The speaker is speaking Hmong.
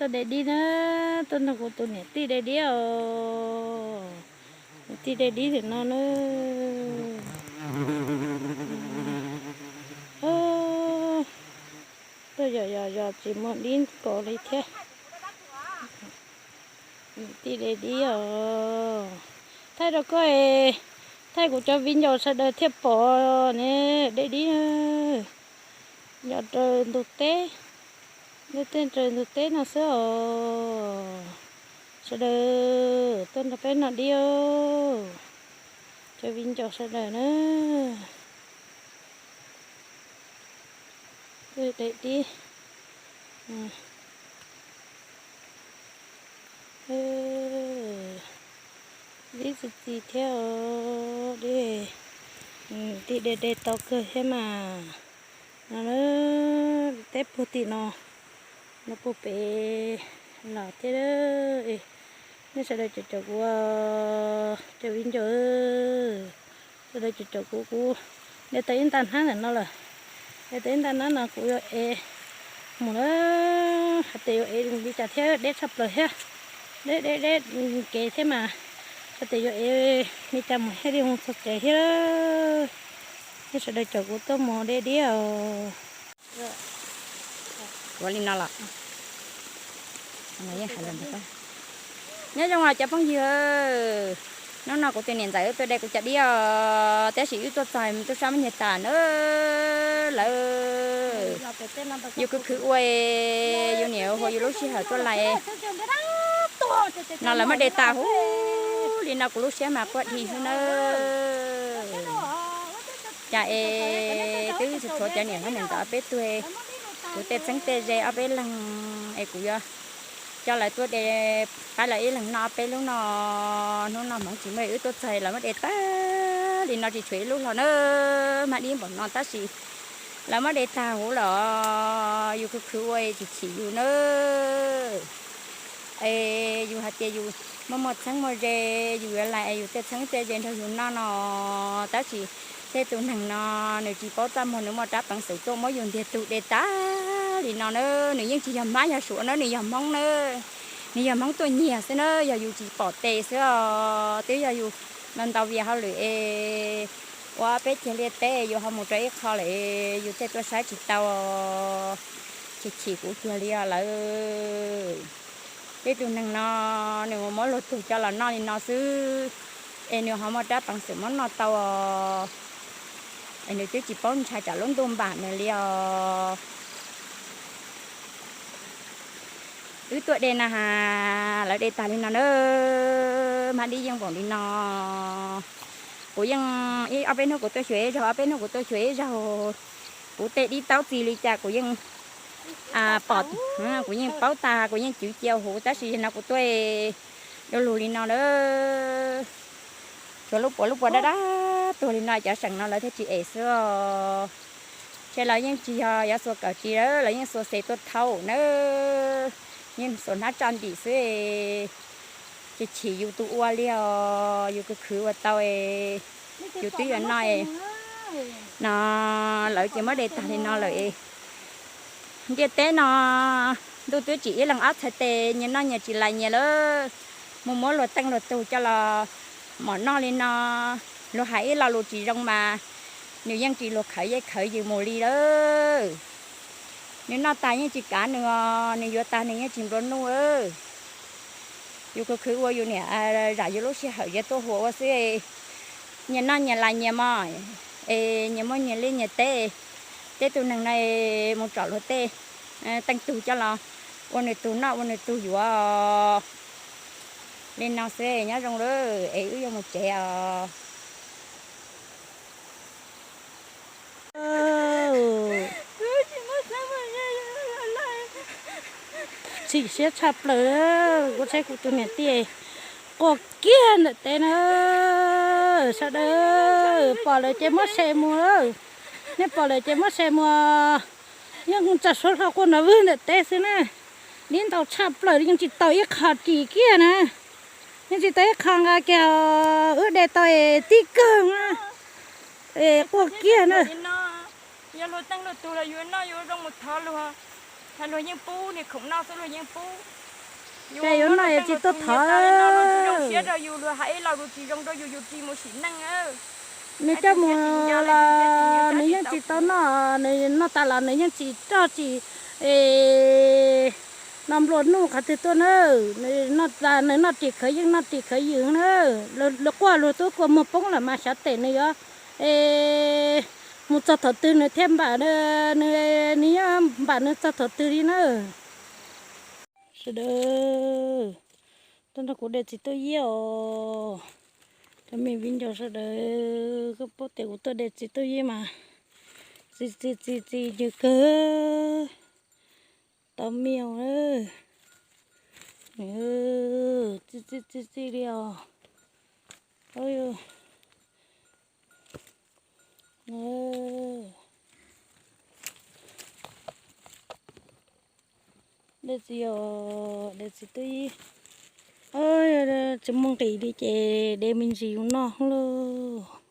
De dib na, tuaj nrog kuv tus niam tij de dib os. Niam tij de dib tim no na. Tuaj yos yos yos tsis muaj dib nkaus li thiab. Niam tij de dib os. Thaij rau koj, thaij kuv cov viv ncaus sawv daws thiaj pom ne, de dib. Yos raws ntug teb, tej raws ntug teb no xwb os. Sawv daws tuaj nrog peb noj dib os, cov viv ncaus sawv daws na. De dib, dib txi txiv thiab os, dib, tij de de tau kawg thiab mas. No, teb puag tim no, no puag pem los thiab. Nej sawv daws caum caum kuv, cov viv ncaus, sawv daws caum caum kuv, kuv de tau ib nta hnab ntawm no lawm. De tau ib nta hnab no kuv yuav ev mus na, hais tias yuav ev li cas thiab, deb tshaj plaws thiab, deb deb deb kev thiab mas, hais tias yuav ev li cas mus thiaj li mus txog tsev thiab. Nej sawv daws caum kuv tuaj mus de dib os. Ua li no los. Nyob zoo os cov phooj ywg, hnub no kuv tus niam ntxawm wb tuaj de kuv cov dib os, tab sis wb tuaj txog tub sab muab nyiag tas na lawm. Yus khwv khwv ua, yus niam hu yus lub sij hawm tuaj lais no lawv muab de tas huv li no kuv lub siab mas quaj dhi xwb nawb. Cas es twb tshuav cov niam hlob niam ntxawm ob peb tug, kuv tej txheeb tej ze ob peb leeg es kuv yuav coj lawv tuaj de, pab lawv ib leeg noj ob peb lub no. Hnub no hmoov tsis muaj wb tuaj txog lawv muab de tag li no tsis tshuav ib lub hlo na, mag dib npaum no tab sis lawv muab de tag huv lawm. Yus khwv khwv ua tsis chim yus na. Es yus hais tias yus muaj muaj txheeb muaj ze, yus yuav lais es yus tej txheeb tej ze nrog yus noj no, tab sis tej tus neeg no nws tsis paub txaj muag, nws muaj rab peev xwm tuaj muab yus ntiag tug de tag li no na. Nws yeej tsis yog hmab yog suav na, nws yog hmoob na, nws yog hmoob tuaj nyiag xwb na, yog yus tsis pom tes xwb os. Twb yog yus ntau ntau vias hauj lwm es ua peb ceg liaj teb yus ho mus rau ib qho lawm, yus thiaj tuaj saib tsis tau. Chim chim kuv cuag li os lawm. Tej tus neeg no nws muab luag tug coj los noj li no xwb, es nws ho muaj rab peev xwm muab noj tau os. Es nws twb tsis paub ntshai tsam lub ntuj npam nws li os. Wb tuaj de na has, lawv de tag li no na, mag dib yeej npaum li no. Kuv yeej ib ob peb hnub kuv tuaj xyuas ib zaug, ob peb hnub kuv tuaj xyuas ib zaug, kuv tej dib taub txi li cas kuv yeej pom, kuv yeej paub tag, kuv yeej cwv cia huv, tab sis no kuv tuaj du lug li no na. Tshuav lub puav lub puas dab dab tuag li no cov seem no lawv thiaj tsis em xwb os. Ces lawv yeej tsis yog yuav xuas kawm ris lawm, lawv yeej xuas xes tuaj thauj na. Yeej xuas hnab tso ntim xwb. Ces chim yus tus ua li os, yus khwv khwv ua tau, yus twb yuav noj no, lawv ces muab de tag li no lawm. Ntiaj teb no ntuj twb tsim ib leeg ob txhais tes, nyias noj nyias tsis lais nyias lawm, mus muab luag teej luag tug coj los mom noj li no. Luag hais ib lo lus tsis zoo mas nws yeej tsis luag khawv yej khawv yws mus li lawm. Nws noj tag yeej tsis kav nws os, nws yuav tag nws yeej tsis nplua nuj. Yus khwv khwv ua yus niam zam yus lub sij hawm ziag tuaj huas ua xwb. Nyias noj nyias lais nyias mog, es nyias muaj nyias liaj nyias teb. Tej tus neeg no mus tsom luag tej teej tug coj los ua nws tug noj ua nws tug yuav li no xwb. Nyob zoo lawm es wb yuav mus tsev os. Chim siab tshaj plaws, kuv saib kuv tus niam tij quaj kiag ntawm teb na. Sawv daws pom lawm ces muab se mus, nej pom lawm ces muab se mus. Yeej tsa suab hlo quaj nrov vwg ntawm teb xwb na. Dib ntau tshaj plaws li, yeej tsis tau ib qho ris kiag na. Yeej tsis tau ib qho nqa kiag, wb de tau es tib kawg na. Es quaj kiag na. Yog luag teej luag tug los yus noj yus zoo mus thov luag. Luag yeej pub, niag khoom noj xwb luag yeej pub. Ces yuav noj yuav tsis tuaj thov. Luag tsis zoo siab rau yus, luag hais ib los luag tsis zoo rau yus, yus tsis mus sim neej. Nws coj mus los nws yeej tsis tau noj, nws noj tas los nws yeej tsis roj tsis no nplua nuj qhov twg tuaj na. Nws noj tas nws noj ris khawv yeej noj ris khawv ywm na. Luag quaj luag twb kua muag poob lawm mas xyov tes nws yuav mus txog thaum twg nws thiaj npam, nws npam nws txog thaum twg li na. Sawv daws, tuaj nrog kuv de txiv tuaj yib os. Cov me viv ncaus sawv daws, koj paub tias kuv tuaj de txiv tuaj yib mas txi txi txi txi ywg kawg. Tau me os. Txi txi txi txi li os. De txiv os, de txiv tuaj yib. Tsis muaj nqis li ces de me ntsis yus noj lauj.